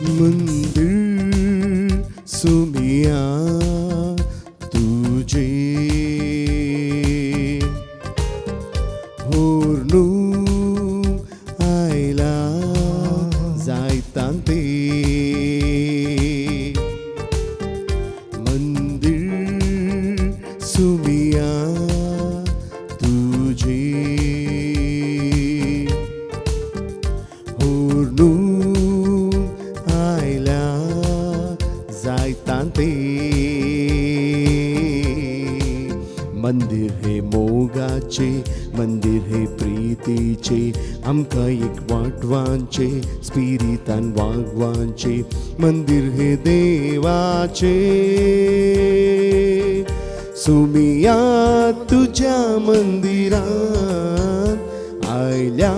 मंदिर सुमिया तुझे होर्नू आयला जायतां ते मंदिर सुमिया तुझे होर्नू आयला जायतां ते मंदिर हे मोगाचे मंदिर हे प्रीतीचे आमकां एक वाटवांचे स्पिरितान वागवांचे मंदिर हे देवाचे सुमिया तुज्या मंदिरान आयल्या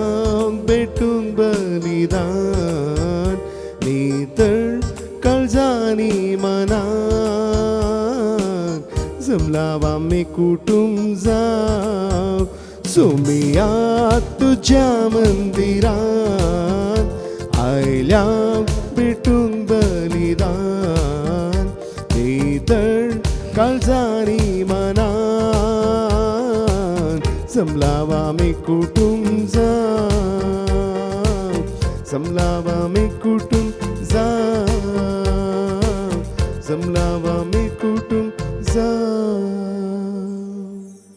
भेटूंक बलिदान नितळ काळजानी मनान जमलावा आमी कुटुंब जाव सुमिया तुज्या मंदिरान आयल्या भेटूंक बलिदान नितळ काळजानी मनान जमलावा आमी कुटुंब जाव जमलावा आमी कुटुंब जाव जमलावा आमी कुटुंब जाव.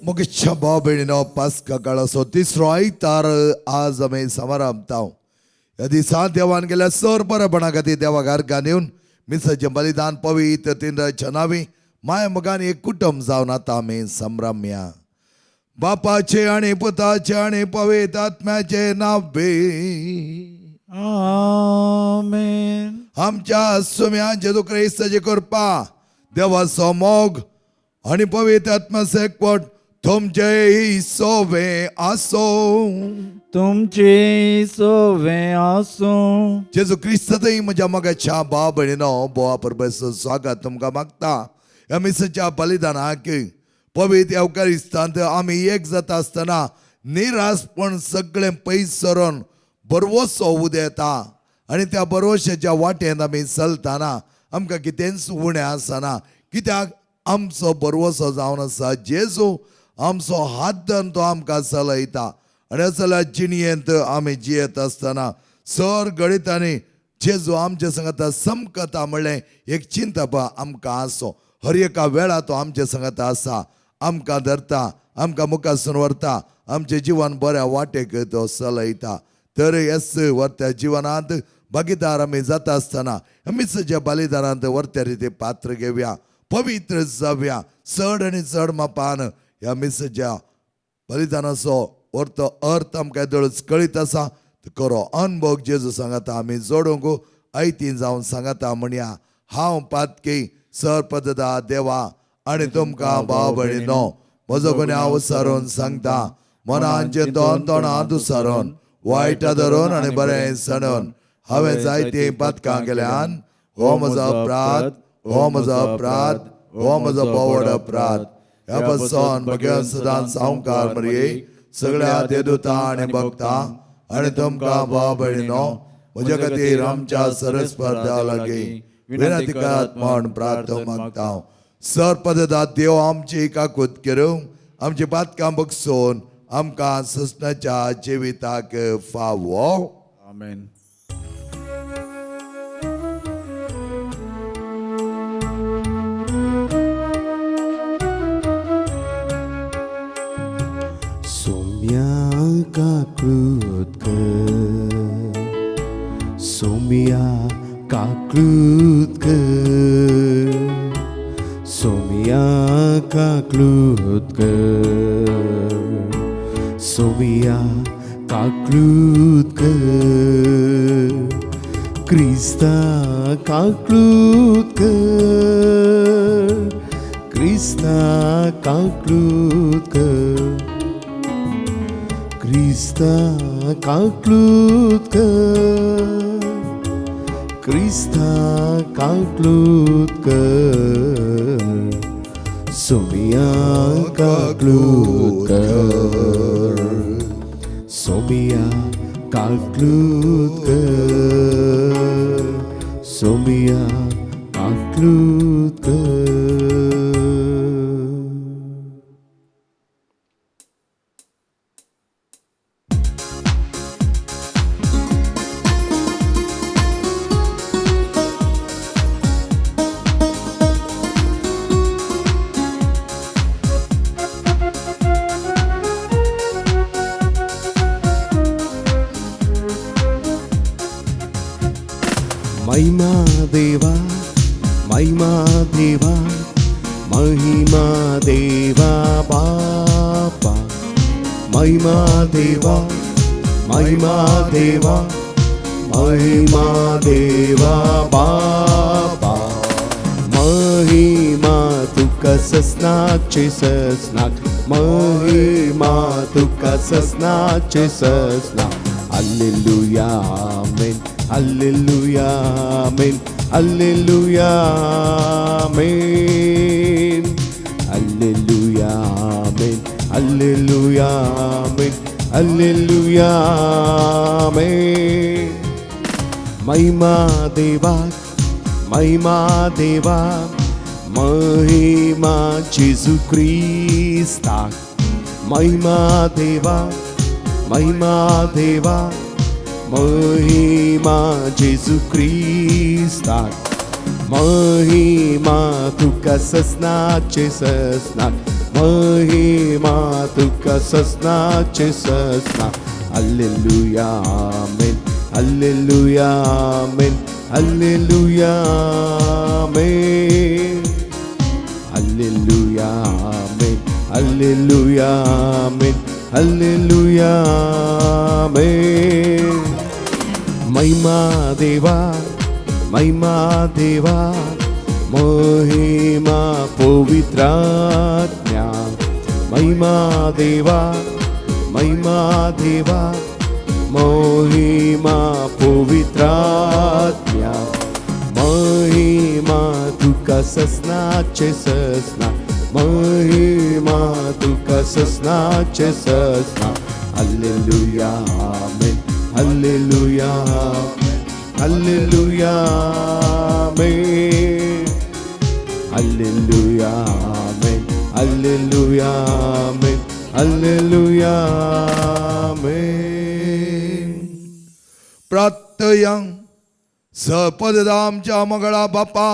मुगेच्या भाव भयणीनो पास्का काळाचो तिसरो आयतार आज आमी समारंभताव. ह्या दिसा देवान गेल्या सर बरेपणा खातीर देवाक अर्गां दिवन मिसाचें बलिदान पवित्र तीन नावी माय मोगान एक कुटुंब जावन आतां आमी संभ्रमया. बापाचे आनी पुताचे आनी पवित्र आत्म्याचे नांव बी. आमेन. आमच्या सुम्या जेजू क्रिस्ताची कृपा, देवाचो मोग आनी पवित्र आत्म्याचो एकवट तुमचे सोवे आसो. तुमचे सोवे आसूं. जेजू क्रिस्तातय म्हज्या मोगाच्या भाव भयणीनो बोवा परबेचो स्वागत तुमकां मागता. ह्या मिसाच्या बलिदानाक पवित्र येवकारिस्तांत आमी एक जाता आसतना निराशपण सगळें पयस सरून बरवसो उदेता आनी त्या बरवशाच्या वाटेन आमी चलतना आमकां कितेंच उणें आसना, कित्याक आमचो बरवसो जावन आसा जेजू. आमचो हात धरून तो आमकां चलयता आनी असल्या जिणयेंत आमी जियेत आसतना सर गणितांनी जेजू आमच्या संगता समकता म्हणलें एक चिंतप आमकां आसो. हर एका वेळा तो आमच्या संगता आसा, आमकां धरता, आमकां मुखासून व्हरता, आमचें जिवन बऱ्या वाटेक तो चलयता. तर येस व्हरत्या जिवनांत भागीदार आमी जाता आसतना मिसाच्या बलिदानांत व्हरत्या रिती पात्र घेवया, पवित्र जावया. चड आनी चड मापान ह्या मिसाच्या बलिदानाचो व्हरतो अर्थ आमकां दळच कळीत आसा. करो अनभोग जेजू सांगता आमी जोडूंक आयती जावन सांगता म्हणया, हांव पातकी सर पददा देवा आनी तुमकां भाव भयणीनो म्हजो गुन्यांव सारून सांगता. मनान चिंतून तोंडांत उसारून वायटा धरून आनी बरें सणून हांवें जायतीं पातकां केल्यान. हो म्हजो अपराध, हो म्हजो अपराध, हो म्हजो बोवड अपराध. ह्या पासून भगवान सदां सावकार मरये सगळ्या देदुता आनी भक्ता आनी तुमकां भाव भयणीनो म्हज्या खातीर आमच्या सरस्पत लागीं विनंती करात म्हण प्रार्थना मागता. सर पददा देव आमची काकूत करूं, आमची पातकां बगसून आमकां ससनाच्या जिविताक फावो. आमेन. सोम्या काकूत कर, सोम्या काकूत कर, सोम्या काकूत कर, सोम्या काकूत कर, क्रिस्ता काकूत कर, क्रिस्ता काकूत कर, क्रिस्ता काकूत कर, क्रिस्ता काकूत कर, सोम्या काकूत कर, सोम्या काकूत कर, काकलूत कर. महिमा देवा, महिमा देवा, महिमा देवा बापा, महिमा देवा, महिमा देवा, महिमा देवा बापा. महिमा तुका ससनाचे ससनाक, महिमा तुका ससनाचे ससनाक. Alleluia amen, alleluia amen, alleluia amen, alleluia amen, alleluia amen, alleluia amen. महिमा देवा, महिमा देवा, महिमा जेजू क्रिस्ताक. महिमा देवा, महिमा देवा, महिमा जेजू क्रिस्ताक. महिमा तुका ससनाचे ससनाक, महिमा तुका ससनाचे ससनाक. Alleluia amen, alleluia amen, alleluia amen, alleluia amen, alleluia amen, alleluia amen. महिमा देवा, महिमा देवा, महिमा पवित्रात्म्या. महिमा देवा, महिमा देवा, महिमा पवित्रात्म्या. महिमा तुका ससनाचे ससना, महिमा तुका ससनाचे ससना. Alleluia amen, alleluia alleluia amen, alleluia amen, alleluia amen, alleluia amen. प्रार्थया सपद आमच्या मंगळा बापा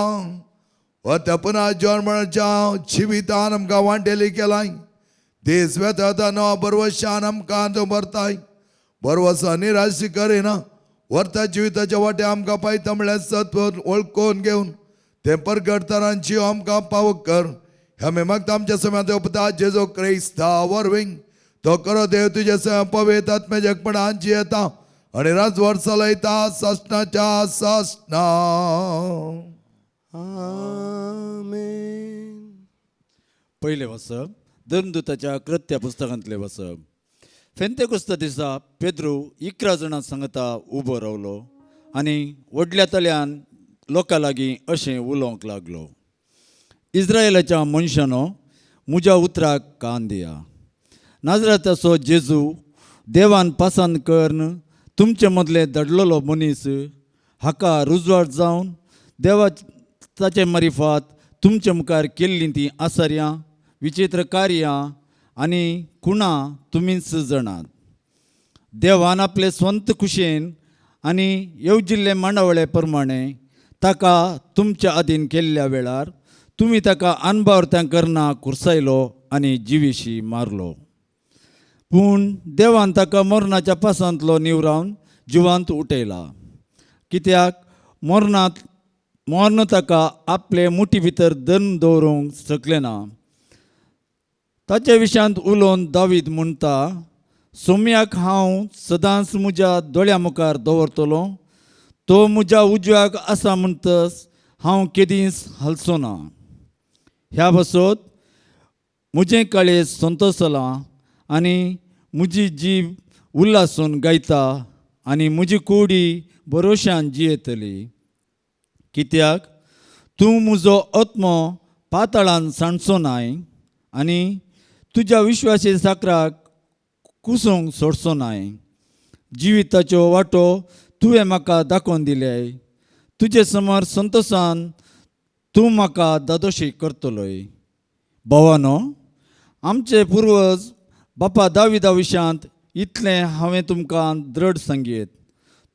वता पुन्हा जन्मच्या जिवितान आमकां वांटेली केलाय. देश वेता नवा बरवशान आमकां तो भरताय, बरवसा निराश करिना. वर्ता जिविताच्या वाटे आमकां पायता म्हळ्यार सत्व वळखून घेवन तें परगटतना जीव आमकां पावक कर. आमी मागता आमच्या सम्यात उपता जेजो क्रिस्ता वरवीं तो करो देव तुज्या सम पवित्र आत्म्याच्या एकपणान जियेता आनी राजवाड चलयता सासणाच्या सासणा. आमेन. पयलें वसप धर्मदूताच्या कृत्या पुस्तकांतलें वसप. फेंतेकुस्त दिसा पेद्रू 11 जाणां सांगता उबो रावलो आनी व्हडल्या तल्यान लोकां लागीं अशें उलोवंक लागलो. इस्रायलाच्या मनशानो, म्हज्या उतराक कान दिया. नाजराताचो जेजू देवान पासान करून तुमचे मदले दडलेलो मनीस हाका रुजवाड जावन देवा ताचे मारिफात तुमचे मुखार केल्लीं तीं आसर्यां, विचित्र कार्यां आनी खुणां तुमीच जाणात. देवान आपले स्वंत खुशयेन आनी येवजिल्ले मांडावळे प्रमाणे ताका तुमच्या आदीन केल्ल्या वेळार तुमी ताका अनबावर्त्यां करना कुर्सायलो आनी जिविशी मारलो. पूण देवान ताका मरणाच्या पासांतलो निवरावन जिवांत उठयला. कित्याक मरणांत मर्ण ताका आपले मुठी भितर दन दवरूंक शकलें ना. ताच्या विशयांत उलोवन दावीद म्हणटा, सोम्याक हांव सदांच म्हज्या दोळ्या मुखार दवरतलो, तो म्हज्या उजव्याक आसा म्हणटच हांव केदींच हालचो ना. ह्या बसत म्हजें काळेज संतोसलां आनी म्हजी जीब उल्हासून गायता आनी म्हजी कुडी भरोश्यान जियेतली. कित्याक तूं म्हजो आत्मो पातळान सांडचो नाय आनी तुज्या विश्वासी साकराक कुसूंक सोडचो नाय. जिविताच्यो वाटो तुवें म्हाका दाखोवन दिल्याय, तुजे समोर संतोसान तूं म्हाका दादोशी करतलोय. भावानो, आमचे पुर्वज बापा दाविदा विशांत इतलें हांवें तुमकां द्रढ सांगयत.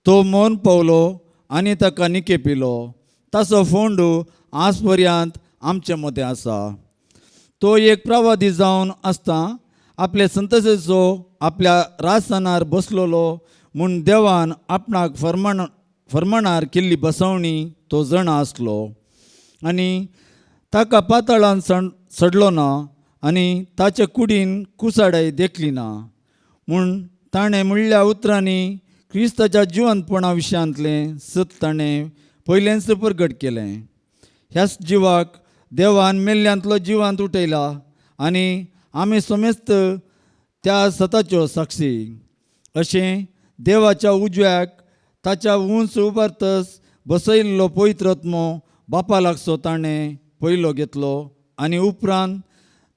तो मौन पावलो आनी ताका निके पिलो. ताचो फोंडू आज पर्यंत आमचे मदें आसा. तो एक प्रवादी जावन आसता आपले संतसेचो आपल्या राजस्थानार बसलेलो म्हूण देवान आपणाक फर्माणार केल्ली बसवणी तो जाणा आसलो आनी ताका पातळान सडलो ना आनी ताचे कुडीन कुसाडाय देखली ना म्हूण ताणें म्हणल्या उतरांनी क्रिस्ताच्या जिवंतपणा विशयांतलें सत ताणें पयलेंच परगट केलें. ह्याच जिवाक देवान मेल्ल्यांतलो जिवांत उठयला आनी आमी समेस्त त्या सताच्यो साक्षी. अशें देवाच्या उजव्याक ताच्या उंच उबारतस बसयल्लो पवित्र आत्मो बापा लागचो ताणें पयलो घेतलो आनी उपरांत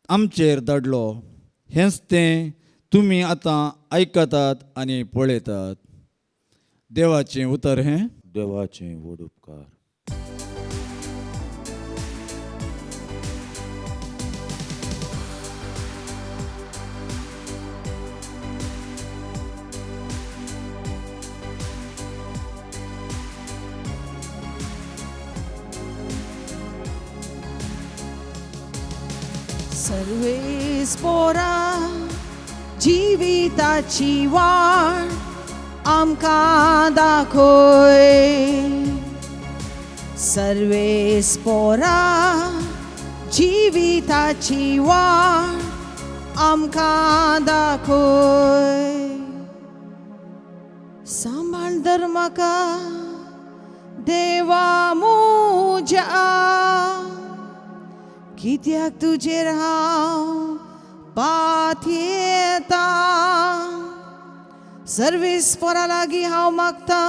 आमचेर धाडलो. हेंच तें तुमी आतां आयकतात आनी पळयतात. देवाचें उतर हें. देवाचें व्हड उपकार. सर्वेस पोरा जिविताची वाट आमकां दाखय. सर्वेस पोरा जिविताची वाट आमकां दाखय. सांबाळ धर म्हाका देवा म्हज्या, कित्याक तुजेर हांव पातयेता. सर्वीस पोरा लागीं हांव मागता,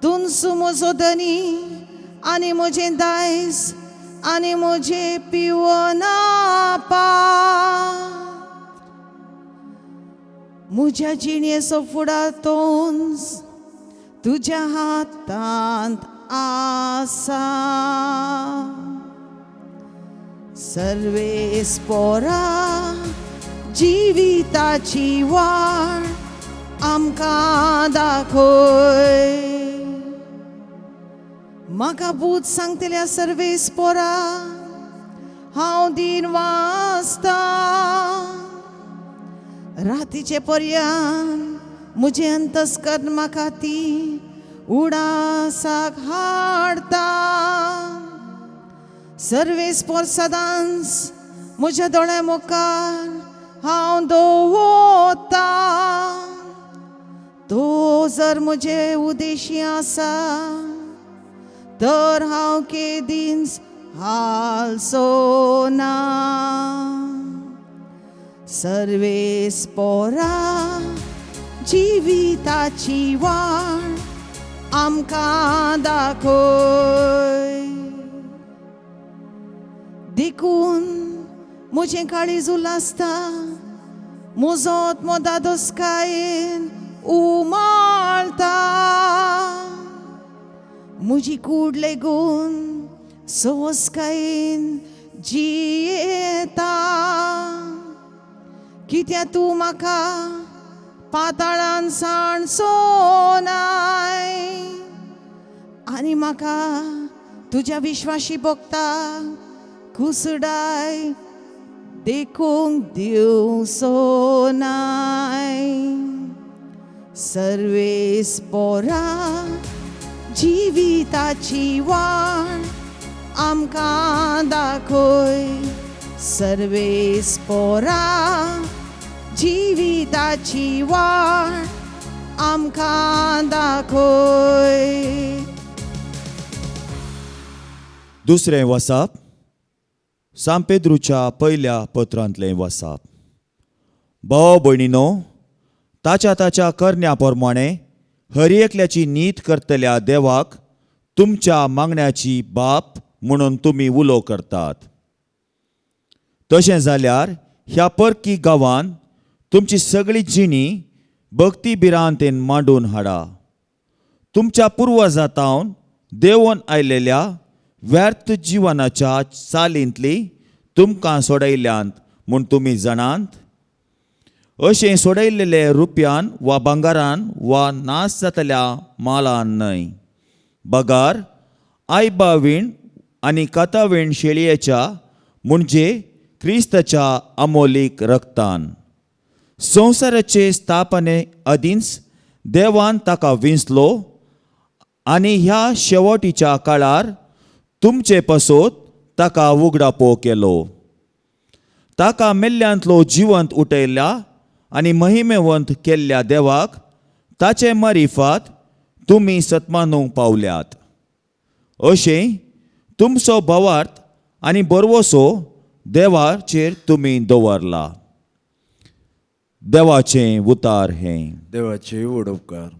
तुमचो म्हजो धनी आनी म्हजें दायज आनी म्हजें पिवना पा. म्हज्या जिणेचो फुडार तोंस तुज्या हातांत आसा. सर्वेस पोरा जिविताची वाट आमकां दाखय. म्हाका बूद सांगतल्या सर्वेस पोरा हांव दीन वाचता. रातीचे पर्यंत म्हजें अंतस्कर्ण म्हाका ती उडासाक हाडता. सर्वेस पोर सदांच म्हज्या दोळ्या मुखार हांव दवरता. तो जर म्हजे उदेशी आसा तर हांव केदींच हालचो ना. सर्वेस पोरा जिविताची वाट आमकां दाखय. देखून म्हजें काळीज उल्हासता, म्हजो आत्मो दादोसकायेन उमाळता. म्हजी कूड लेगून सोंसकायेन जियेता. कित्याक तूं म्हाका पाताळान सांडचो नाय आनी म्हाका तुज्या विश्वाशी भोगता कुसडाय देखूंक दिवचो नाय. सर्वेस पोरा जिविताची वाट आमकां दाखय. सर्वेस पोरा जिविताची वाट आमकां दाखय. दुसरें वसाप सांपेद्रूच्या पयल्या पत्रांतलें वसाप. भाव भयणीनो, ताच्या ताच्या करण्या प्रमाणे हर एकल्याची नीत करतल्या देवाक तुमच्या मागण्याची बाप म्हणून तुमी उलो करतात. तशें जाल्यार ह्या परकी गांवान तुमची सगळी जिणी भक्ती भिरांतेन मांडून हाडा. तुमच्या पुर्वजातावन देंवोन आयलेल्या व्यर्थ जिवनाच्या चालींतली तुमकां सोडयल्यांत म्हूण तुमी जाणात. अशें सोडयल्लेले रुपयान वा भांगरान वा नाश जातल्या मालान न्हय, बगार आयबावीण आनी कातावीण शेळयेच्या म्हणजे क्रिस्ताच्या अमोलीक रक्तान. संवसाराचे स्थापने आदींच देवान ताका विंचलो आनी ह्या शेवटीच्या काळार तुमचे पासत ताका उगडापो केलो. ताका मेल्ल्यांतलो जिवंत उठयल्या आनी महिमेवंत केल्ल्या देवाक ताचे मारिफात तुमी सत्मानूंक पावल्यात. अशें तुमचो भावार्थ आनी बरवसो देवाचेर तुमी दवरला. देवाचें उतार हें. देवाचे व्हड उपकार.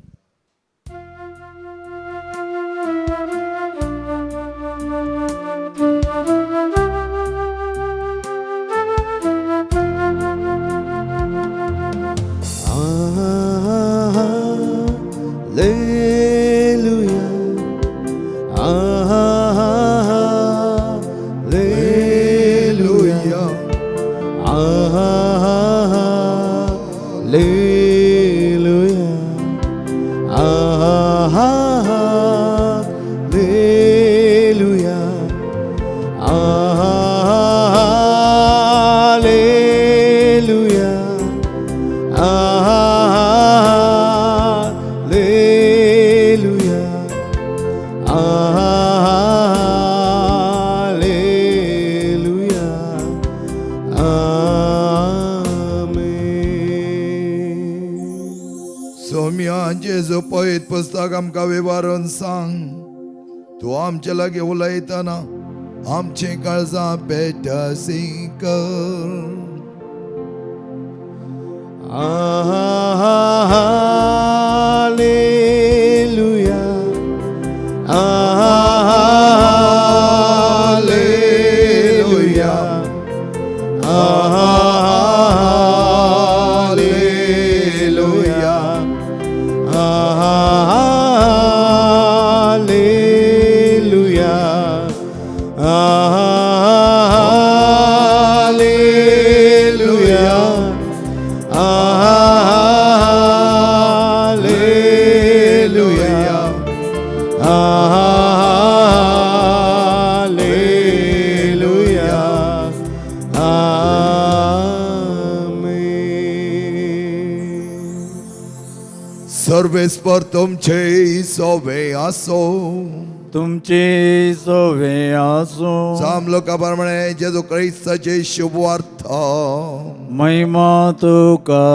Alleluia. Alleluia. Alleluia. Alleluia. Alleluia. Alleluia. Alleluia. Amen. Saumya जेजू पवित्र पुस्तक आमकां विवारून सांग, तूं आमचे लागीं उलयतना आमचीं काळजां पेटसी कर. Alleluia. Alleluia. Alleluia. Alleluia. Alleluia. Alleluia. Alleluia. Amen. सर्वेस्पर तुमचे सोवे आसो. तुमचे सोवे आसूं. साम लोका प्रमाणे जेजू क्रिस्ताचे शुभवार्ता. महिमा तुका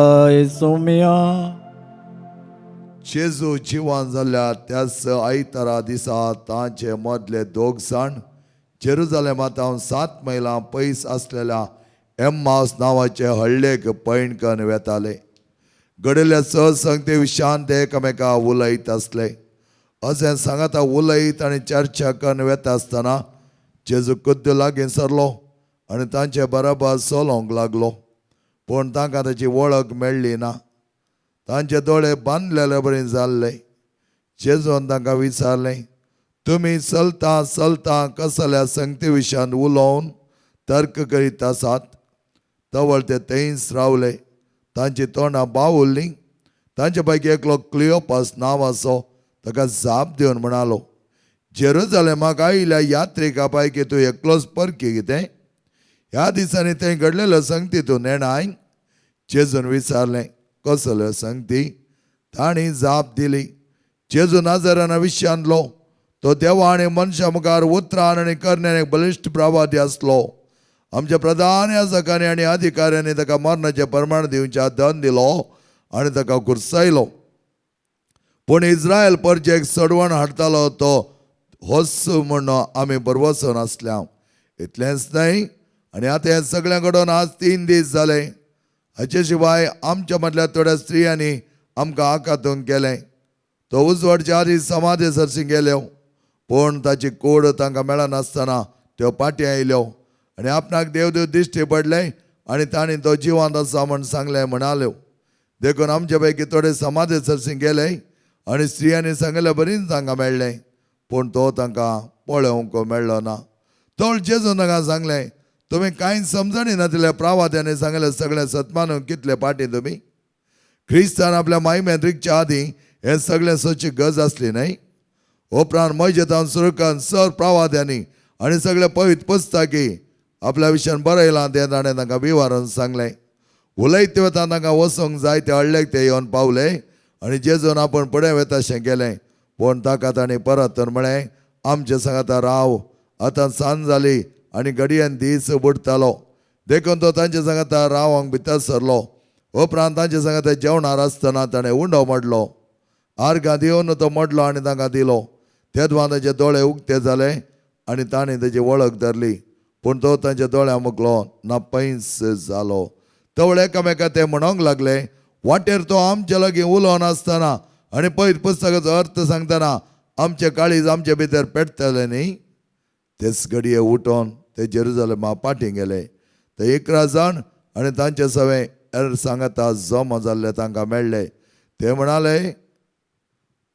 सोम्या. जेजू जिवन जाल्ल्या त्याच आयतारा दिसा तांचे मदले दोग जाण जेरुजालेमांत 7 मैलां पयस आसलेल्या एम्मास नांवाचे हळ्ळेक पैण करून वेताले. घडिल्ल्या सहसंगते विशयान ते एकामेका उलयत आसले. अशें सांगाता उलयत आनी चर्चा करून वेता आसतना जेजू खुद्द लागीं सरलो आनी तांचे बराबर चलोवंक लागलो. पूण तांकां ताची वळख मेळ्ळी ना. तांचे दोळे बांदलेले बरी जाल्ले. जेजून तांकां विचारलें, तुमी चलता चलता कसल्या संगती विशयान उलोवन तर्क करीत आसात? तवळ ते थंयच रावले. तांची तोंडां बावुल्लीं. तांचे पैकी एकलो क्लियोपास नांवाचो ताका जाप दिवन म्हणालो, जेरुजालेमाक आयिल्ल्या यात्रिका पैकी तूं एकलोच परकी कितें? ह्या दिसांनी थंय घडलेल्यो संगती तूं नेणाय? जेजून विचारलें, कसल्यो संगती? तांणी जाप दिली, जेजू नाजराना विशयांतलो तो देवा आनी मनशा मुखार उतरान आनी करण्यान एक बलिश्ट प्रवादी आसलो. आमच्या प्रधान याजकांनी आनी अधिकाऱ्यांनी ताका मरणाचें प्रमाण दिवच्या दंड दिलो आनी ताका कुर्सायलो. पूण इस्रायल परजेक सडवण हाडटालो तो होच म्हूण आमी बरवसून आसल्या. इतलेंच न्हय, आनी आतां हें सगळ्यां घडोवन आज 3 दीस जाले. हाचे शिवाय आमच्या मदल्या थोड्या स्त्रियांनी आमकां आकातून केलें. तो उजवाडच्या आदी समाधी सरशी गेल्यो, पूण ताची कूड तांकां मेळनासतना त्यो पाटी आयल्यो आनी आपणाक देवदेव दिश्टी पडले आनी तांणी तो जिवंत आसा म्हूण सांगलें म्हणाल्यो. देखून आमचे पैकी थोडे समाधी सरशी गेले आनी स्त्रियांनी सांगिल्ले बरीच तांकां मेळ्ळें. पूण तो तांकां पळोवंक मेळ्ळो ना. तोळ जेजून तांकां सांगलें, तुमी कांय समजणी नातिल्ल्या प्रावाद्यांनी सांगलें सगळें सतमानून कितले पाटी तुमी? क्रिस्तान आपल्या मायमेंत रिगच्या आदीं हें सगळें सोची गरज आसली न्हय? उपरांत मजेतान सुरू सर प्रावाद्यांनी आनी सगळे पवित्र पुस्तकी आपल्या विशयान बरयलां तें ताणें तांकां विवारून सांगलें. उलयत वता तांकां वचूंक जाय ते हडलेक ते येवन पावले आनी जेजून आपूण फुडें वता अशें केलें. पूण ताका तांणी परत तर म्हळें, आमचे सांगाता राव, आतां सांज जाली आनी घडयेन दीस बुडटालो. देखून तो तांचे सांगाता रावंक भितर सरलो. उपरांत तांचे सांगाता जेवणार आसतना ताणें उंडो मोडलो, आर्गां दिवन तो मोडलो आनी तांकां दिलो. तेदवां ताचे दोळे उक्ते जाले आनी ताणें ताची वळख धरली. पूण तो तांच्या दोळ्यां मुकलो ना पैंस जालो. तवळ एकामेका ते म्हणोंक लागले, वाटेर तो आमचे लागीं उलोवन आसतना आनी पयर पुस्तकाचो अर्थ सांगतना आमचे काळीज आमचे भितर पेटतले न्ही? तेच घडये उठोन ते जेरुजलेमा पाटी गेले. ते 11 जाण आनी तांचे सवें हेर सांगाता जमा जाल्ले तांकां मेळ्ळे. ते म्हणाले,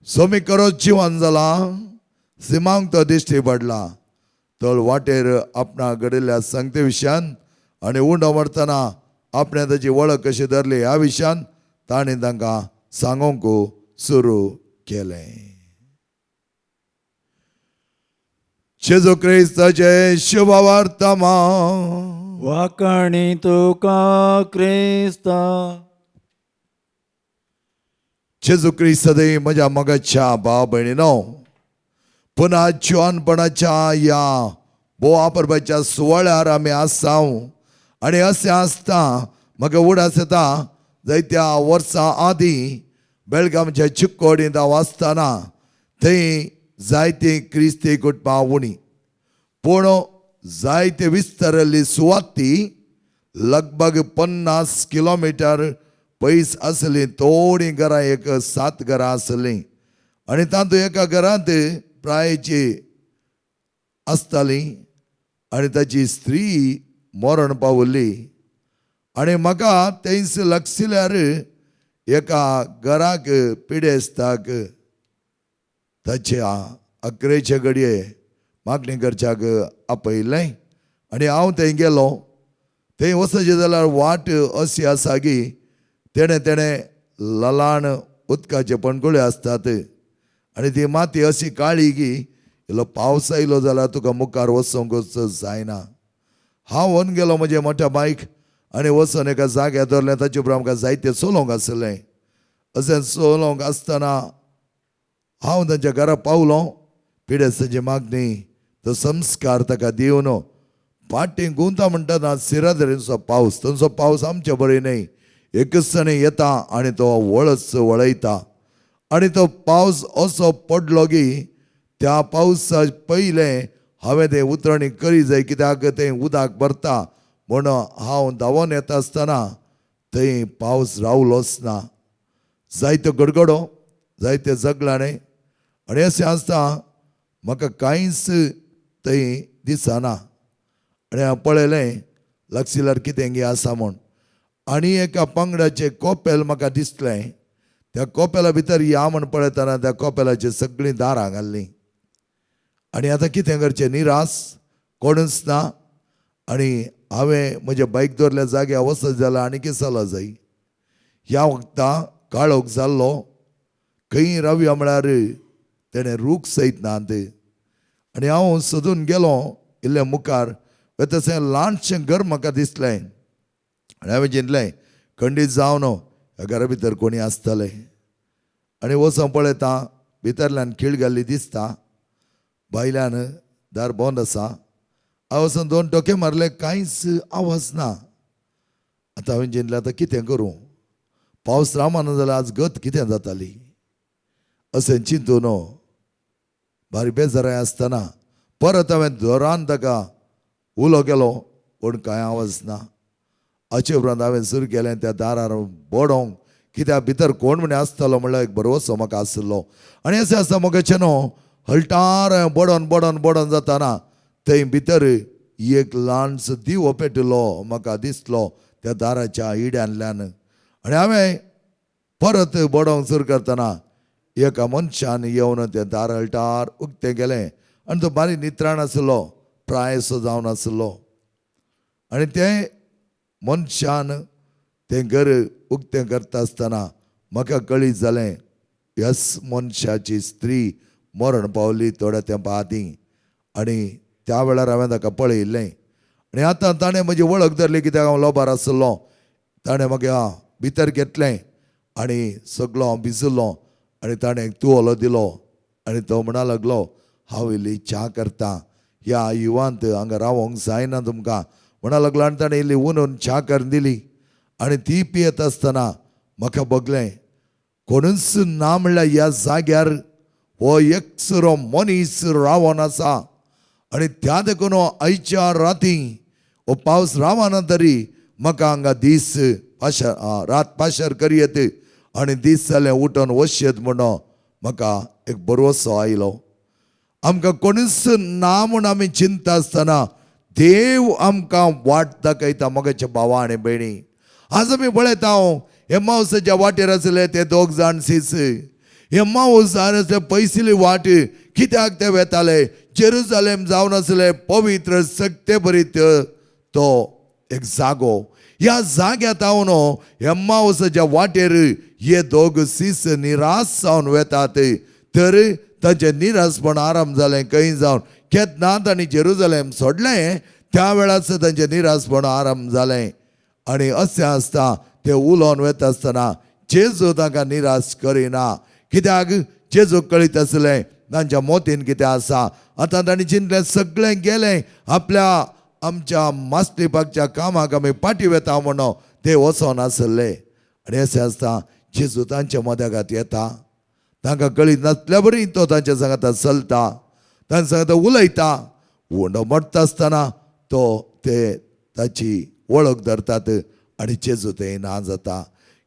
सोमी करोच जिवन जाला, सिमांक तो दिश्टी पडला. तळ वाटेर आपणा घडिल्ल्या संगते विशयान आनी उंडो मारतना आपणें ताची वळख कशी धरली ह्या विशयान ताणें तांकां सांगूंक सुरू केलें. जेजू क्रिस्ताचें शुभवर्तमान. वाकणी तुका क्रिस्ता. जेजू क्रिस्त म्हज्या मोगाच्या भाव भयणीनो, पुन्हा जिवानपणाच्या ह्या बोवा परबाच्या सुवाळ्यार आमी आसा. आनी अशें आसता म्हाका उडास येता, जायत्या वर्सां आदीं बेळगांवच्या चिक्कोडींत हांव आसतना थंय जायतीं क्रिस्ती कुटुंबां उणी, पूण जायते विस्तारिल्ली सुवात ती लगभग 50 किलोमिटर पयस आसली. थोडीं घरां, एक 7 घरां आसलीं आनी तातूंत एका घरांत प्रायची आसताली आनी ताची स्त्री मरण पावली. आनी म्हाका तेंच लक्षल्यार एका घराक पिडेस्ताक ताच्या अकरेचे घडये मागणी करच्याक आपयलें आनी हांव थंय गेलो. थंय वचचें जाल्यार वाट अशी आसा की तेणें तेणें ललाण उदकाचे पणकुळे आसतात आनी ती माती अशी काळी की इल्लो पावस आयलो जाल्यार तुका मुखार वचूंकच जायना. हांव व्हरून गेलो म्हजें मोठ्या बायक आनी वचून एका जाग्यार दवरलें. ताचे उपरांत आमकां जायतें चलोवंक आसलें. अशें चलोवंक आसतना हांव तांच्या घरा पावलो. पिडेस्ताची मागणी तो संस्कार ताका दिवन फाटीं गुंता म्हणटा ना सिरादरींचो पावस, थंयचो पावस आमचे बरी न्हय, एकच जाणी येता आनी तो वळच वळयता. आनी तो पावस असो पडलो की त्या पावसा पयलें हांवें तें उतरणी करी जाय, कित्याक तें उदक भरता म्हूण. हांव धांवोन येता आसतना थंय पावस रावलोच ना. जायतो गडगडो, जायते जगलाणें आनी अशें आसता म्हाका कांयच थंय दिसना. आनी हांव पळयलें लागशिल्ल्यार कितें गे आसा म्हूण. आनी एका पंगडाचें कोपेल म्हाका दिसलें. त्या कोपेला भितर या म्हूण पळयतना त्या कोपेलाची सगळीं दारां घाल्लीं. आनी आतां कितें करचें, निरास, कोणूच ना. आनी हांवें म्हजें बायक दवरल्या जाग्यार वचत जाल्यार आनी कितें चलो जाय. ह्या वखता काळोख जाल्लो, खंय रावया म्हळ्यार तेणें रूख सयत ना ते. आनी हांव सोदून गेलो इल्लें मुखार, तशें ल्हानशें घर म्हाका दिसलें. आनी हांवें चिंतलें खंडीत जावन ह्या घरा भितर कोणी आसतलें. आनी वचोन पळयता भितरल्यान खीळ घाल्ली दिसता, भायल्यान दार बंद आसा. हांव वचोन 2 टोके मारले, कांयच आवाज ना. आतां हांवें चिंतलें आतां कितें करूं, पावस रावना जाल्यार आज गत कितें जाताली अशें चिंतून भारी बेजाराय आसतना परत हांवें जोरान ताका उलो केलो, पूण कांय आवाज ना. हाचे उपरांत हांवें सुरू केलें त्या दारार बडोवंक, कित्याक भितर कोण म्हण आसतलो म्हणल्यार एक भरवसो म्हाका आशिल्लो. आनी अशें आसता म्हाका न्हू हळटार हांवें बडोवन बडोवन बडोवन जाताना थंय भितर एक ल्हानसो दिवो पेटिल्लो म्हाका दिसलो त्या दाराच्या इड्यांतल्यान. आनी हांवें परत बडोवंक सुरू करतना एका मनशान येवन तें दार अल्टार उक्तें केलें आनी तो बारीक नित्राण आसलो, प्रायसो जावन आसलो. आनी तें मनशान तें घर उक्तें करता आसतना म्हाका कळीत जालें ह्याच मनशाची स्त्री मरण पावली थोड्या तेंपा आदीं. आनी त्या वेळार हांवें ताका पळयिल्लें आनी आतां ताणें म्हजी वळख धरली कित्याक हांव लोबार आसलो. ताणें म्हाका भितर घेतलें आनी सगलो हांव भिजलो आनी ताणें एक तुवलो दिलो आनी तो म्हणा लागलो, हांव इल्ली च्या करता, ह्या युवांत हांगा रावोंक जायना तुमकां म्हणा लागलो. आनी ताणें इल्ली उनून च्या करून दिली आनी ती पियेत आसतना म्हाका बगलें कोणूच ना म्हणल्यार ह्या जाग्यार हो एकसुरो मनीस रावोन आसा आनी त्या देखून आयच्या राती हो पावस रावना तरी म्हाका हांगा दीस पाशार रात पाशार करयेत आनी दीस जालें उठोन वचयेत म्हणून म्हाका एक भरवसो आयलो. आमकां कोणूच ना म्हूण आमी चिंता आसतना देव आमकां वाट दाखयता. मगाच्या भावा आनी भयणी, आज आमी पळयता हांव एम्माउसाच्या वाटेर आसले ते दोग जाण सीस. एम्माउस आसले पयसुली वाट कित्याक ते वेताले? जेरुजालेम जावन आसले पवित्र सक्ते भरीत तो एक जागो. ह्या जाग्या तावन एम्माउसाच्या वाटेर हे दोग सीस निराश जावन वेतात. तर तांचें निराशपण आराम जालें खंय जावन केन्ना तांणी जेरुजालेम सोडलें त्या वेळार तांचें निराशपण आराम जालें. आनी अशें आसता ते उलोवन वता आसतना जेजू तांकां निराश करिना कित्याक जेजू कळीत आसलें तांच्या मोतीन कितें आसा. आतां तांणी चिंतलें सगळें गेलें आपल्या आमच्या मास्तीपाकच्या कामाक आमी फाटीं वेता म्हणून ते वचोन आसले. आनी अशें आसता जेजू तांच्या मदगात येता, तांकां कळीत नासल्या बरी तो तांच्या सांगाता चलता, तांच्या सांगाता उलयता. उंडो मरता आसतना तो ते ताची वळख धरतात आनी जेजू थंय ना जाता.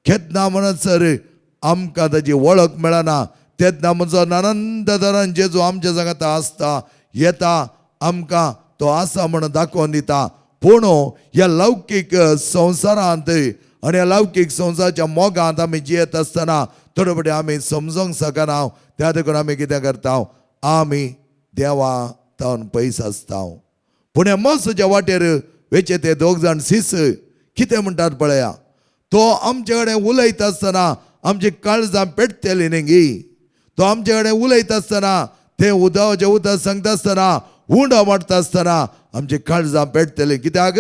केन्ना म्हणत सर आमकां ताची वळख मेळना तेन्ना म्हणचो आनंद धरान जेजू आमच्या सांगाता आसता, येता, आमकां तो आसा म्हणून दाखोवन दिता. पूण ह्या लौकीक संवसारांत आनी ह्या लौकीक संवसाराच्या मोगांत आमी जियेत आसतना थोडे फावटी आमी समजोंक शकना. त्या देखून आमी कितें करता, आमी देवा तावन पयस आसता. पूण ह्या मोसाच्या वाटेर वेचे ते दोग जाण सीस कितें म्हणटात पळया, तो आमचे कडेन उलयता आसतना आमची काळजां पेटतली न्ही गी. तो आमचे कडेन उलयता आसतना ते उदकाचें उदक सांगता आसतना उंडो मारता आसतना आमची काळजां पेटतली कित्याक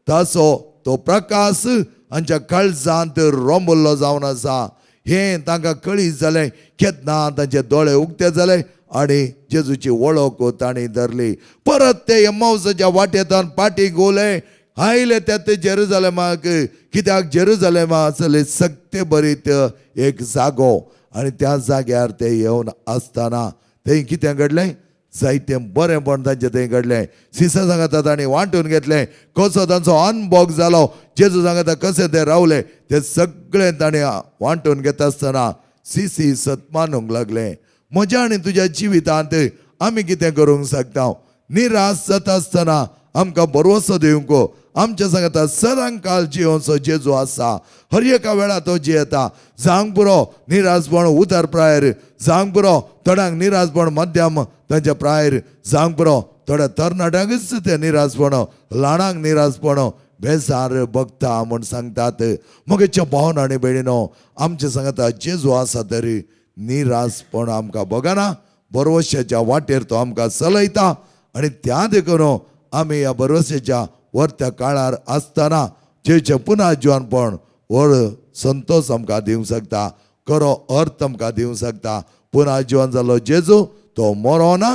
ताचो तो प्रकाश आमच्या काळजांत रोंबल्लो जावन आसा. हें तांकां कळीत जालें केन्ना तांचे दोळे उक्ते जाले आनी जेजूची वळख तांणी धरली. परत ते एम्माउसाच्या वाटेंतल्यान पाटी गोले आयले त्या ते जेरुजालेमाक कित्याक जेरुजालेमा आसले सक्ते भरीत एक जागो आनी त्या जाग्यार ते येवन आसतना थंय कितें घडलें, जायतें बरेंपण तांचें थंय घडलें. सिसा सांगाता तांणी वांटून घेतलें, कसो तांचो अनभोग जालो, जेजू सांगाता कशें ते रावले ते सगळें ताणें वांटून घेता आसतना सिसी सतमानूंक लागलें. म्हज्या आनी तुज्या जिवितांत आमी कितें करूंक शकता? निराश जाता आसतना आमकां भरवसो दिवंक आमच्या सांगाता सदांकाल जियोवचो जेजू आसा. हर एका वेळा तो जियेता. जावंक पुरो निराशपण उतर प्रायर, जावंक पुरो थोड्यांक निराशपण मध्यम तांच्या प्रायर, जावंक पुरो थोड्या तरणाट्यांकूच तें निराशपण, ल्हानांक निराशपण बेजार बगता म्हूण सांगतात. मगेच्या भावन आनी भयणीनो, आमच्या सांगाता जेजू आसा तरी निराशपण आमकां बगना, भरवश्याच्या वाटेर तो आमकां चलयता. आनी त्या देखून आमी ह्या भरवश्याच्या वर्त्या काळार आसतना जेचें पुनः जिवनपण व्हड संतोश आमकां दिवंक शकता, खरो अर्थ आमकां दिवंक शकता. पुनः जिवन जालो जेजू तो मरोना,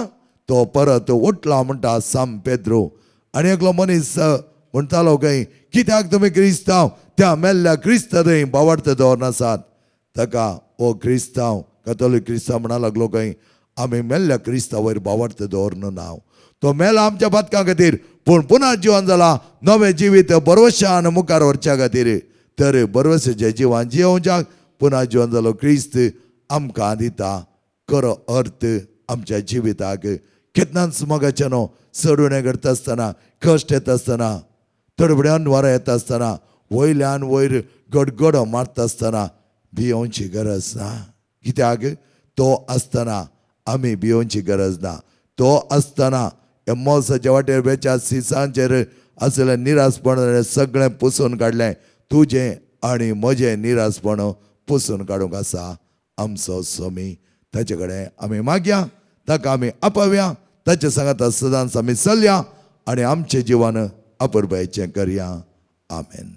तो परत उठला म्हणटा साम पेद्रू. आनी एकलो मनीस म्हणटालो खंय, कित्याक तुमी क्रिस्तांव त्या मेल्ल्या क्रिस्ता थंय बावडत दवरनासात? ताका हो क्रिस्तांव कथोलीक क्रिस्तांव म्हणा लागलो खंय, आमी मेल्ल्या क्रिस्ता वयर बावडत दवरन ना, तो मेला आमच्या पातकां खातीर, पूण पुनः जिवन जाला नवें जिवीत बरवशान मुखार व्हरच्या खातीर. तर बरवशाचें जिवन जियोवच्याक पुनः जिवन जालो क्रिस्त आमकां दिता खरो अर्थ आमच्या जिविताक. केन्नाच मोगाचें न्हू चड उणें घडटा आसतना, कश्ट येता आसतना, थोडे फुडें अनवारां येता आसतना, वयल्यान वयर गडगडो मारता आसतना भियोवची गरज ना. कित्याक तो आसतना आमी भियोवची गरज ना. तो आसतना एमोसाच्या वाटेर वेच्या सिसांचेर आसलें निरासपण सगळें पुसून काडलें. तुजें आनी म्हजें निरासपण पुसून काडूंक आसा आमचो स्वामी. ताचे कडेन आमी मागया, ताका आमी आपोवया, ताचे सांगाता सदांच आमी चलया आनी आमचें जिवन अपुरबायेचें करया. आमेन.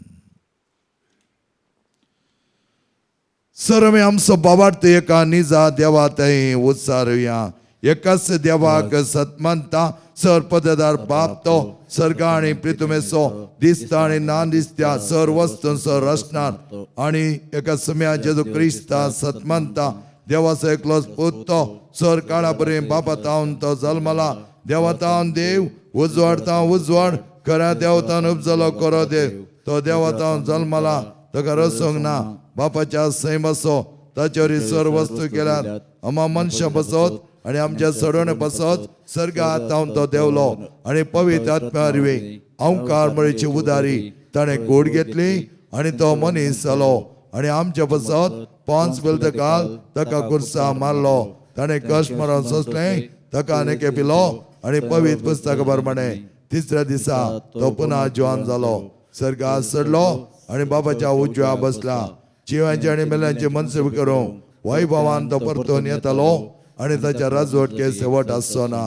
सर आमी आमचो बाबार्थ एका निजा देवा थंय उत्सारुया. एकाच देवाक सतमानता सर पददार बाप तो सर्ग आनी प्रितुमेचो दिसता आनी ना दिसत्या सर वस्तूंचो रचणार आनी एका सम्या जेजू क्रिस्ता सतमानता देवाचो एकलोच पूत तो सर काळा पर्यंत बापा तावन तो जल्मला. देवा तावन देव उजवाड तावन उजवाड खऱ्या देवतान उपजलो करो देव तो देवा तावन जल्मला ताका रसूंक ना. बापाच्या सैमाचो ताचेर सर वस्तू केल्यात आमा मनशां बसत आनी आमच्या सडवणे बसत सर्गात तावन तो देवलो आनी पवित्र आत्म्या वरवीं अंकार मळीची उदारी ताणें गोड घेतली आनी तो मनीस जालो आनी आमच्या बसत 5 काल ताका कुर्सा मारलो. ताणें कश्ट मरण सोंसलें, ताका आनी पिलो आनी पवित्र पुस्तका प्रमाणे तिसऱ्या दिसा तो पुन्हा जिवान जालो. सर्गात चडलो आनी बापाच्या उजव्या बसला. जिवांचे आनी मेल्यांचे मनसेव करूंक वैभवान तो परतून येतालो आनी ताच्या राजवटके शेवट आसचो ना.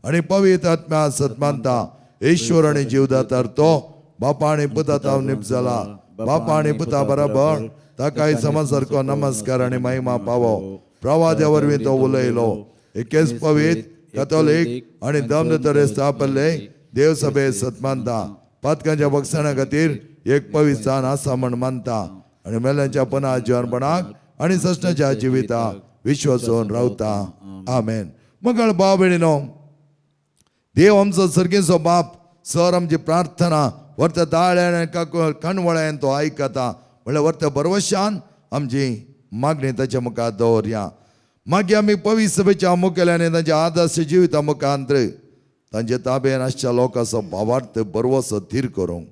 आनी पवित्र आत्म्या सतमानता ईश्वर आनी जीवदातार तो बापा आनी पुता तावन निपजला. बापा आनी पुता बराबर ताकाय समा सारको नमस्कार आनी महिमा पावो. प्रवाद्या वरवीं तो उलयलो. एकेच पवित्र कथोलीक आनी दमदतरे स्थापल्ले देवसभे सतमानता पातकांच्या बक्षणा खातीर एक पवित्र स्थान आसा म्हण मानता आनी मेल्यांच्या पुना जिवनपणाक आनी सस्नाच्या जिविता विश्वासून रावता. आमेन. मगळ भाव भयणीनो, देव आमचो सर्गेचो बाप सर आमची प्रार्थना वर्त दाळ्यान कणवळ्यान तो आयकता म्हणल्यार वर्त बरवशान आमची मागणी ताच्या मुखार दवरया. मागीर आमी पवित्र सभेच्या मुखेल्यानी तांच्या आदर्श जिविता मुखांतर तांचे ताबेन आसच्या लोकांचो भावार्थ बरवसो थीर करूंक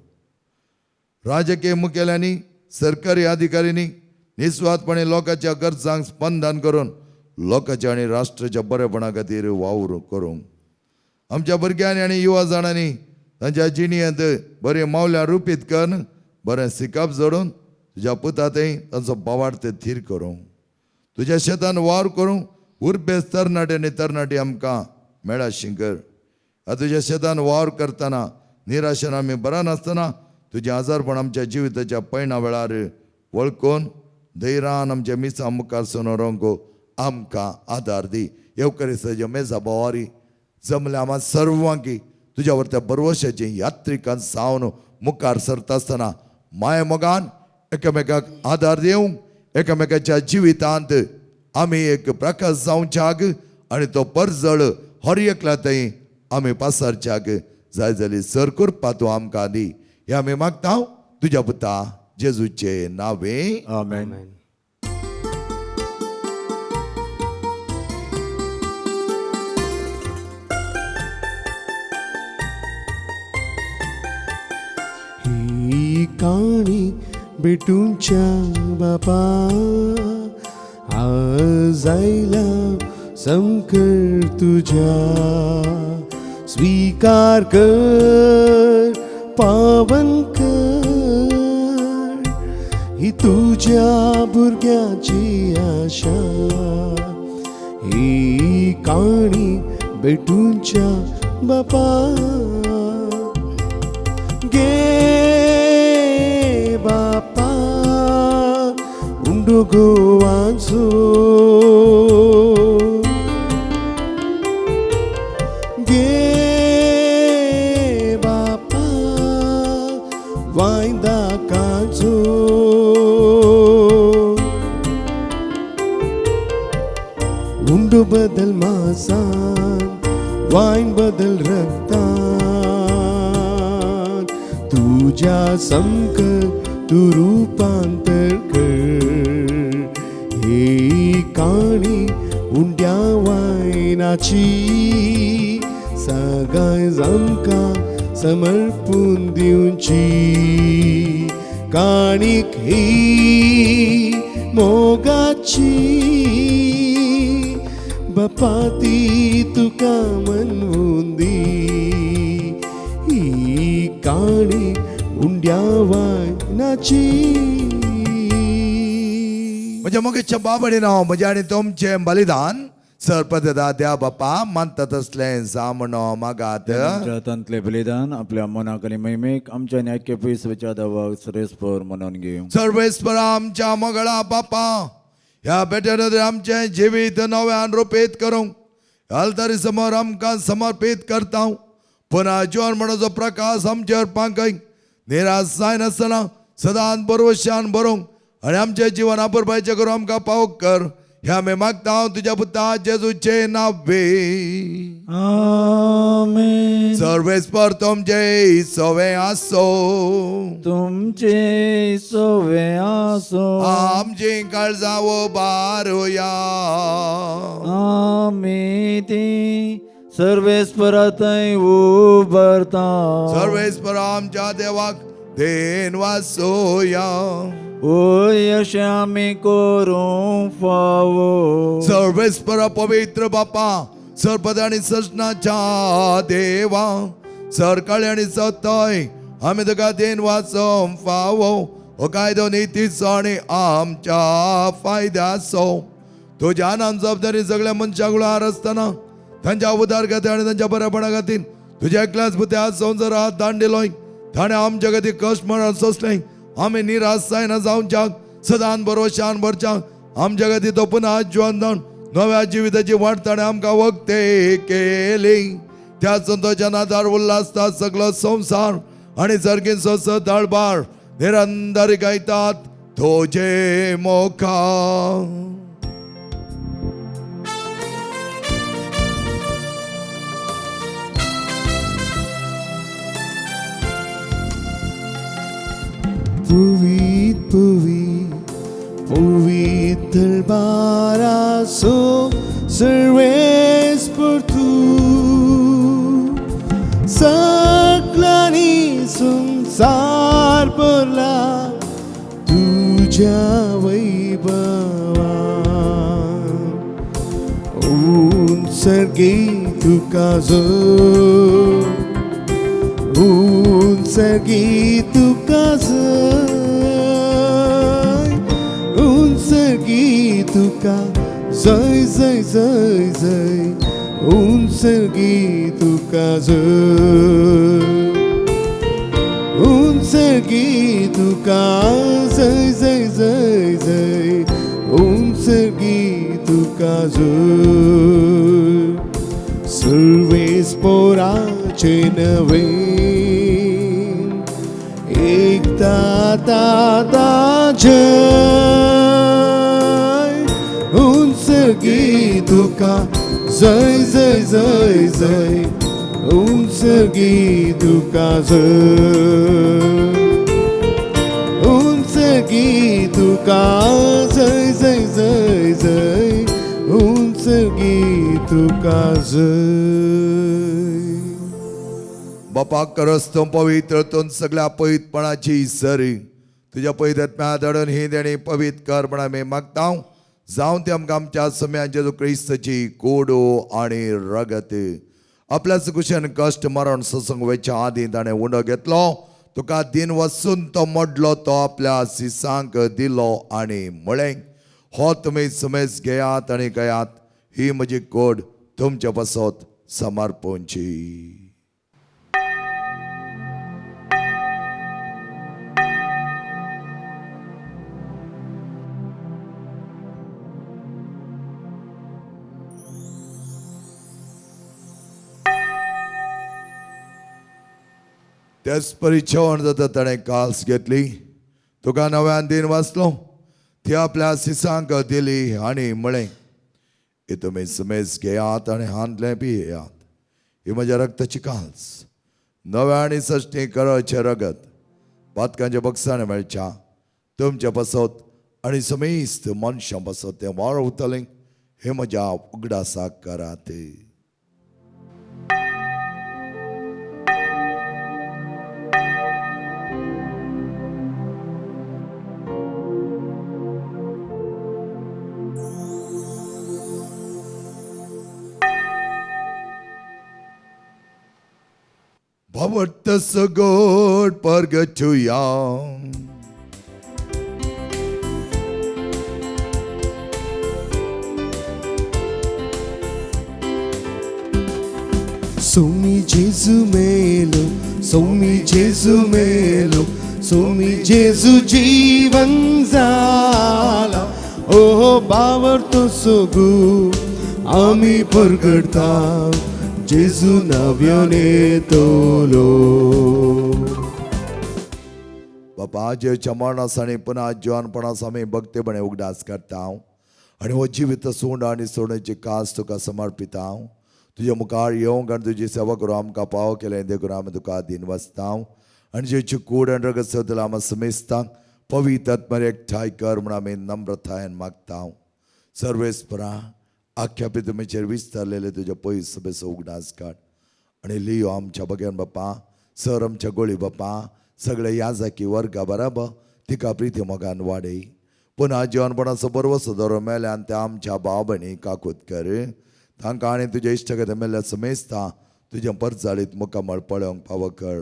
राजकीय मुखेल्यांनी सरकारी अधिकाऱ्यांनी निस्वार्थपणे लोकांच्या गरजांक स्पंदन करून लोकांच्या आनी राष्ट्राच्या बरेपणा खातीर वावर करूंक आमच्या भुरग्यांनी आनी युवा जाणांनी तांच्या जिणेंत बरें मावल्यां रुपीत करून बरें सिकप जोडून तुज्या पुता थंय तांचो भावार्थ थीर करूंक तुज्या शेतान वावर करूंक उर्बेस तरणाटे आनी तरणाटी आमकां मेळा शिंकर. तुज्या शेतान वावर करतना निराशेन आमी बरा नासतना तुजें आजारपण आमच्या जिविताच्या पयणा वेळार वळखून धैर्यान आमच्या मिसां मुखार सोनोरोंक आमकां आदार दी. येवकरिस्ताच्या मेजा बोवारी जमल्या आमा सर्वांकी तुज्या वरत्या बरवशाचे यात्रिकान सावन मुखार सरता आसतना माया मोगान एकामेकाक आदार दिवंक एकामेकाच्या जिवितांत आमी एक प्रकाश जावच्याक आनी तो परजळ हर एकल्या थंय आमी पासारच्याक जाय जाली सर करपा तूं आमकां दी. हे आमी मागता तुज्या पुता जेजूचे नावे. आमेन. ही काणी भेटूच्या बापा आज आयला समकर तुझ्या स्वीकार कर पावन कर ही तुझ्या भुरग्याची आशा. ही काणी भेटूच्या बापा गे बापा उंडो गोवाचो गे बापा वायदा काजो उंडो बदल मासान वायन बदल रक्तान तुझ्या संक तू रूपांतर कर. ही काणी उंड्या वायनाची सगाय आमकां समर्पून दिवची काणीक ही मोगाची. बापा ती तुका मनवूंदी ही काणी उंड्या वायनाची. म्हज्या मोगेच्या बाबडी नांव म्हजें आनी तुमचें बलिदान सरपदा द्या बापा मानता तसलें जामणो मागात. आमच्या हातांतलें बलिदान आपल्या मनाक आनी महिमेक आमच्या न्यायके पयसच्या दावाक सरेस्पर म्हणून घेवं. सर्वेस्पर आमच्या मोगळा बापा ह्या बेट्यान आमचें जिवीत नव्यान रुपेत करूंक आल्तारी समोर आमकां समर्पीत करता. पुन्हा जिवन म्हणचो प्रकाश आमचेर पांकय निराश जायनासतना सदांच बरवशान बरोवंक आनी आमचें जिवन अपुरबायचें करूं आमकां पावक कर. ह्या आमी मागता तुज्या पुता जेजूचे नावे. आमेन. सर्वेस्पर तुमचे सवे आसो. तुमचे सवे आसो. आमची काळजां उबारुया. आमी ती सर्वेस्परातय उबारता. सर्वेस्पर आमच्या देवाक then वासोया. ओय अशें आमी करूंक फावो. सर्वेस्पर पवित्र बापा सरपद आनी सजनाच्या देवा सरकाळी आनी सतय आमी तुका then वाचोवंक फावो. हो कायदो नितीचो आनी आमच्या फायद्याचो. तुज्या नाम जबाबदारी सगळ्या मनशां गुळार आसतना तांच्या उदार खातीर आनी तांच्या बरेपणा खातीर तुज्या एकल्याच पुत्या संवसारात दान दिलोय. ताणें आमच्या खातीर कश्ट मरण सोंसलें. आमी निराश जायना जावच्याक सदान बरोशान भरच्याक आमच्या खातीर तो पुन्हा जिवन जावन नव्या जिविताची वाट ताणें आमकां वक्ते केली. त्या संतोच्या नादार उल्हासता सगळो संवसार आनी सर्गींचो सदाळबार निरंतर गायतात तुजे मोखा. पुवीत पुवी पुवीत दरबारासो सर्वेस्पर तूं सगळ्यांनी संवसार भरला तुज्या वैभवान. उंचगी तुका जय उंचगी तुका जय उंचगी तुका जय जय जय जय उंचगी तुका जय उंचगी तुका जय जय जय जय उंचगी तुका जय. सर्वेस्पोराचे नवे एकता ताता जय उंचगी तुका जय जय जय जय उंचगी तुका जय उंचगी तुका जय जय जय जय उंचगी तुका जय. बापा करस तूं पवित्र तूं सगळ्या पवित्रपणाची सरी तुज्या पवित्र धाडून ही देणी पवित्र कर म्हण आमी मागता. जावं ते आमकां आमच्या सम्यान जेजू क्रिस्ताची कोडो आनी रगत. आपल्या कुशेन कश्ट मरण सोसूंक वयच्या आदीं ताणें उंडो घेतलो. तुका दिन वचून तो मोडलो तो आपल्या सिसांक दिलो आनी म्हळें हो तुमी सुमेज घेयात आनी घेयात ही म्हजी कोड तुमचे पासत समर्पणची. त्याच परी जेवण जाता ताणें काल्स घेतली. तुका नव्यान दिन वाचलो ती आपल्या सिसांक दिली आनी म्हळें हे तुमी सुमेज घेयात आनी हांतलें पियेयात. ही म्हज्या रक्ताची काल्स नव्या आनी सश्टी करचे रगत पातकांच्या बक्षाने मेळच्या तुमच्या पासत आनी समेस्त मनशां पासत तें वाळवतलें. हे म्हज्या उगडासाक करात. भावट सगोड परगटुया. Somi Jesu melo, Somi Jesu melo, Somi Jesu जीवन जाला. ओ बावरतो सोगू आमी परगडता जेजू नव्याने तोलो. बापा जेच्या मरणास आनी पुन्हा जिवानपणास आमी भक्तेपणे उगडास करता आनी हो जिवीत सोंड आनी सोडण्याची कास तुका समर्पिता. तुज्या मुखार येवंक आनी तुजी सेवा करूं आमकां पाव केलें देखून आमी तुका दिन वसता आनी जेची कूड आनी रगत सदला आमी समेस्तांक पवित्र आत्म्यार एकठांय कर म्हूण आमी नम्रतायेन मागता. सर्वेस्परा आख्या पितुमेचेर विस्तारलेले तुज्या पयस सभेचो उगडास काड आनी लियो आमच्या बगेन बापा, सर आमच्या गोळी बापा, सगळे याजाकी वर्गा बराबर तिका प्रिती मोगान वाडय. पुन्हा जिवनपणाचो बरवसो दवरून मेल्यान त्या आमच्या भाव भयणी काकूत कर तांकां आनी तुज्या इश्टगत मेल्ल्या समेस्ता तुज्या परजाळीत मुखामळ पळोवंक पावो कर.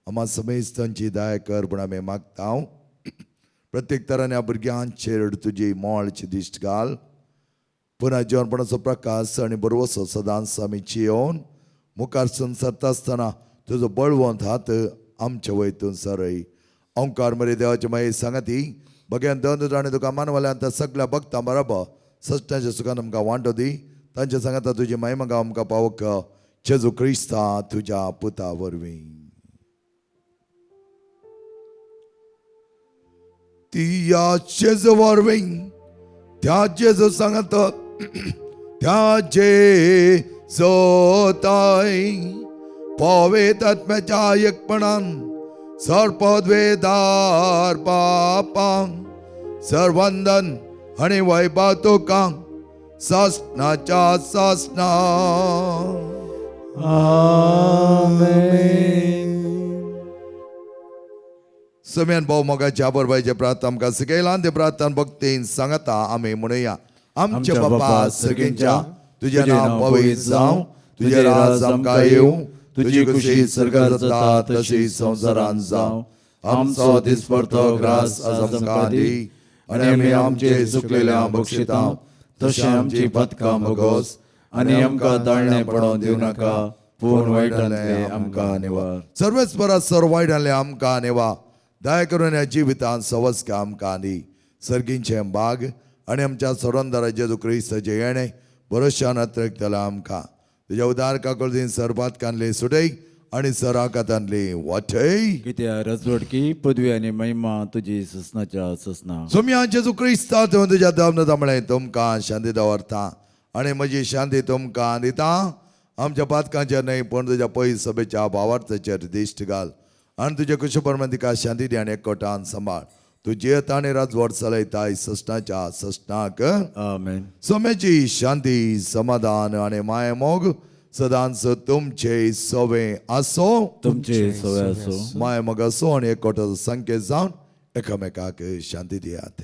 आमा समेस्तांची दया कर म्हूण आमी मागता. प्रत्येक तरान ह्या भुरग्यांचेर तुजी मोळची दिश्ट घाल. पुन्हा जिवनपणाचो प्रकाश आनी बरवसो सदांच आमी चियोवन मुखार सरता आसतना तुजो बळवंत हात आमच्या वयतून सरय. ओंकार मरे देवाचे मागीर सांगाती बग्यान दोन आनी तुका मानवल्यान त्या सगळ्या भक्तां बरोबर सश्टांच्या सुखान आमकां वांटो दी. तांच्या सांगाता तुजी महिमा आमकां पावक जेजू क्रिस्ता तुज्या पुता वरवीं. तिया जेजू वरवीं त्या जेजू सांगात त्या जेजोताय पवित्र आत्म्याच्या एकपणान सर्पद्वेदार पापां सर्वंदन आनी वैभव तुका सासणाच्या सासणा. समेन भाऊ मोगाच्या बरोबरचे प्रार्थना आमकां शिकयला ते प्रार्थना भक्तीन सांगता आमी म्हणुया. आमच्या बापा सगळ्यांच्या तुजें नांव पवित्र जावं, तुजें राज आमकां येवं, तुजी खुशी स्वर्गात जाता तशी संवसारांत जावं. आमचो दिसपडतो ग्रास आज आमकां दी आनी आमी आमचे चुकलेल्या बक्षिता तशें आमची पदकां भोगोस आनी आमकां ताळणें पडोवन दिवं नाका, पूण वायटांतलें आमकां निवार. सर्वेच परत सर वायटांतलें आमकां निवा. दया करून ह्या जिवितांत सवस्क आमकां दी. सर्गींचें बाग आनी आमच्या सोडोनदारा जेजू क्रिस्ताचें येणें भरोश्यान अत्रकतलें आमकां. तुज्या उदार काकुळतीन सरपातकांतली सुटय आनी सराकातांतली वाटय. कित्या रजवडकी पदवी आनी महिमा तुजी ससनाच्या ससना. सोम्या जेजू क्रिस्ता तुवें तुज्या दमन म्हळें तुमकां शांती दवरता आनी म्हजी शांती तुमकां दिता. आमच्या पातकांचेर न्हय पूण तुज्या पयस सभेच्या भावार्थाचेर दिश्ट घाल आनी तुज्या कुशप्रमाण तिका शांती दी आनी एकवटान सांबाळ. तूं जियेता आनी राजवट चलयताय ससणाच्या ससणाक. आमेन. सोम्याची शांती समाधान आनी मायमोग सदांच तुमचे सवे आसो. तुमचे सवे आसो. मायमोग आसो आनी एकवटाचो संकेत जावन एकामेकाक शांती दियात.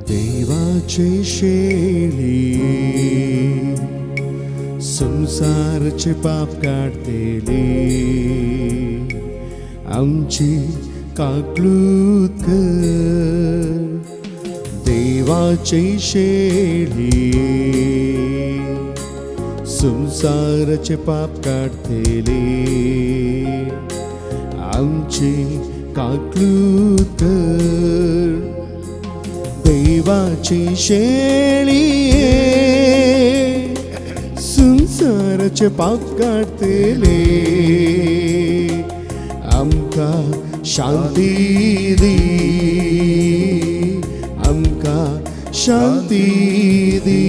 देवाचे शेळी संसारचे पाप काडतेली आमची काकलूत कर. देवाचे शेळी संसारचे पाप काडतेली आमची काकलूत कर. देवाची शेळी संसाराचे पाप काडतेले आमकां शांती दी, आमकां शांती दी.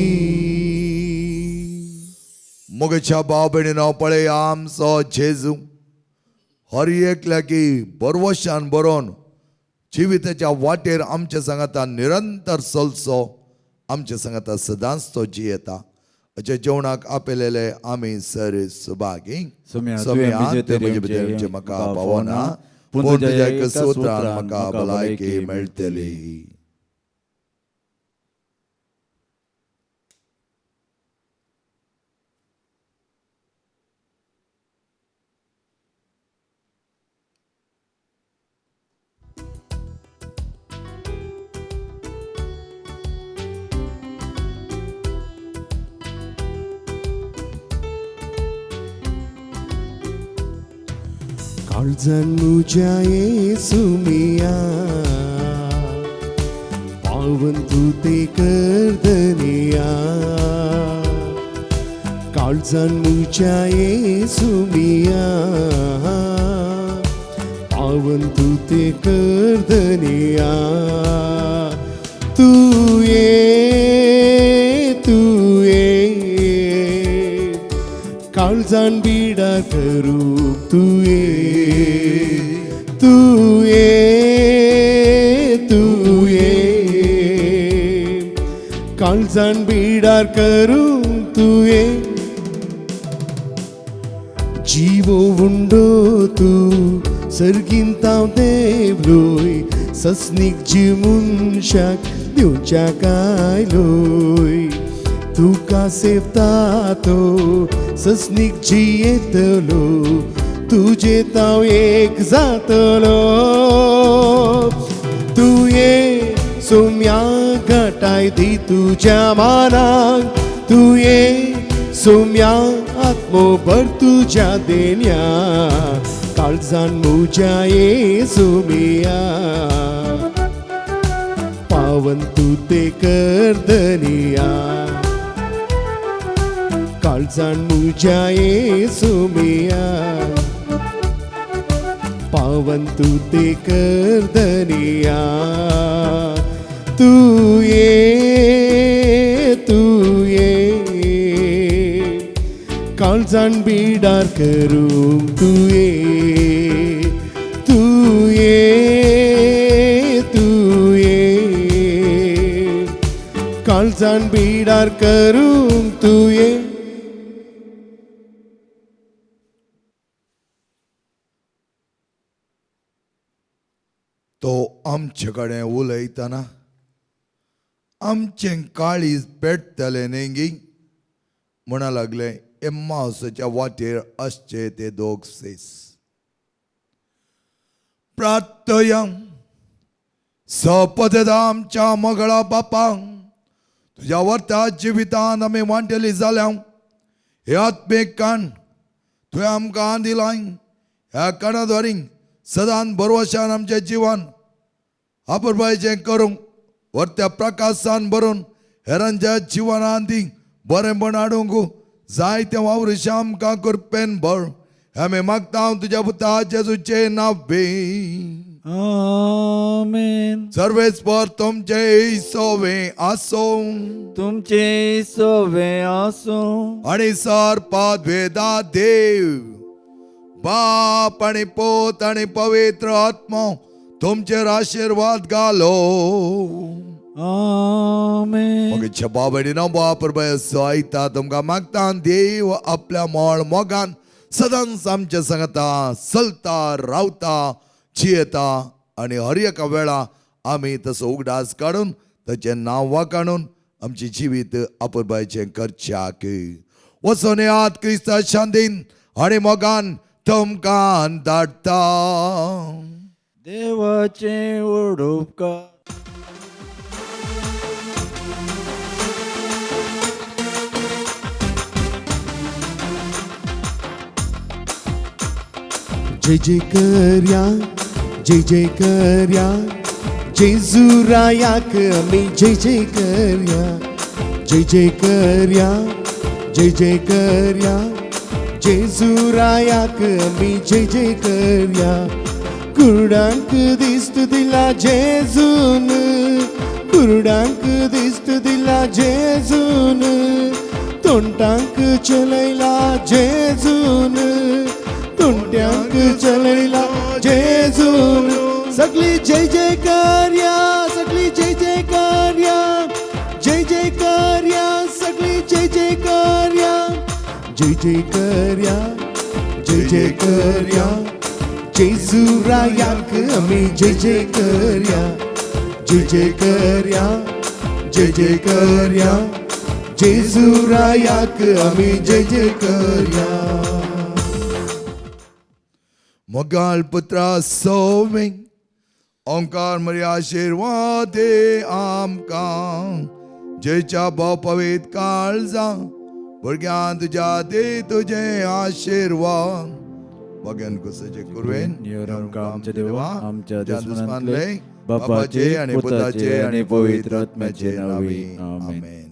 मोगेच्या भाव भयणीनो पळय आमचो जेजू हर एकल्याकी बरवशान बरोवन जिविताच्या वाटेर आमच्या सांगाता निरंतर चलचो. आमच्या सांगाता सदांच तो जियेता. अशें जेवणाक आपयलेले आमी सर सुभागी. सोम्या, तुवें म्हजे तरेन म्हाका पावना, पूण तुज्या एका सूत्रान म्हाका भलायकी मेळटली. काळजान म्हज्या येसू मिया पावन तूं ते कर धनया. काळजान म्हज्या येसू मिया पावन तूं ते कर धनया. तूं ये तूं ये काळजान बिडा करूंक तूं ये तूं ये तूं ये काळजान बिडार करूंक तूं ये. जिवो उंडो तूं सर्गींत हांव देवलोय सस्नीक जीव मनशाक दिवच्याक आयलोय. तुका सेवता तो सस्नीक जियेतलो तुजे तांव एक जातलो. तूं ये सोम्या घटाय दी तुज्या मानाक तूं ये सोम्या आत्मो भर तुज्या देण्या. काळजान म्हज्या येसू मिया पावन तूं ते कर धनया. काळजान म्हज्या येसू मिया पावन तूं ते कर धनया. तूं ये तूं ये काळजान बिडार करूंक तूं ये तूं ये तूं ये काळजान बिडार करूंक तूं ये. तो आमचे कडेन उलयतना आमचें काळीज पेटतलें न्ही म्हणा लागलें एम्मावसाच्या वाटेर आसचे ते दोग सेस. प्रार्थया सपदता आमच्या मगळा बापा तुज्या वर्ता जिवितान आमी वांटेली जाल्या हे आत्मीक काण तुवें आमकां दिलाय. ह्या काणा द्वारी सदां बरवशान आमचें जिवन आपुरबायचें करूंक वर्त्या प्रकाशान भरून हेरांच्या जिवनान ती बरेंपण हाडूंक जायते वावरुशा आमकां करपेन भर. आमी मागता हांव तुज्या पुता जेजूचें नांव बी. आमेन. सर्वेस्पर तुमचे सोवे आसूं तुमचे सोवे आसूं आनी सर पादवेदा देव बाप आनी पोत आनी पवित्र आत्मो तुमचेर आशिर्वाद घालो. आमेन. मगे बाबडी बाप आयता तुमकां मागता देव आपल्या मोळ मोगान सदांच आमच्या सांगता चलता रावता जियेता आनी हर एका वेळा आमी तसो उगडास काडून ताचें नांव वाकाणून आमचें जिवीत आपुरबायचें करच्याक वचोन येयात क्रिस्ता शांतीन आनी मोगान तुमकां धाडटा. देवाचें व्हड उपकार. जय जय करया जय जय करया जेजू रायाक आमी जय जय करया जय जय करया जय जय करया जेजू रायाक आमी जय जय करया. कुरडांक दिस्त दिला जेजून कुरडांक दिस्त दिला जेजून तोंडांक चलयला जेजून तोंड्यांक चलयला जेजून. सगळी जय जय करया सगळी जय जय करया जय जय करया सगळी जय जय करया जय जय करया जय जय करया जेजू रायाक आमी जय जय करया, जय जय करया, जय जय करया, जेजू रायाक आमी जय जय करया. मोगाळ पुत्रा सोवे ओंकार मरी आशिर्वाद दे आमकां, जेच्या भाव पवित काळजा भुरग्यां तुज्या दे तुजे आशिर्वाद. भग्यान कुसाचे कुरवेन नियर आमकां आमच्या देवा, आमच्या तुज्या दुस्मानांतले, दुस्मानांतले, बापाचे बापाचे आनी पुताचे आनी पवित्र आत्म्याचे नांवी. आमेन. आमेन.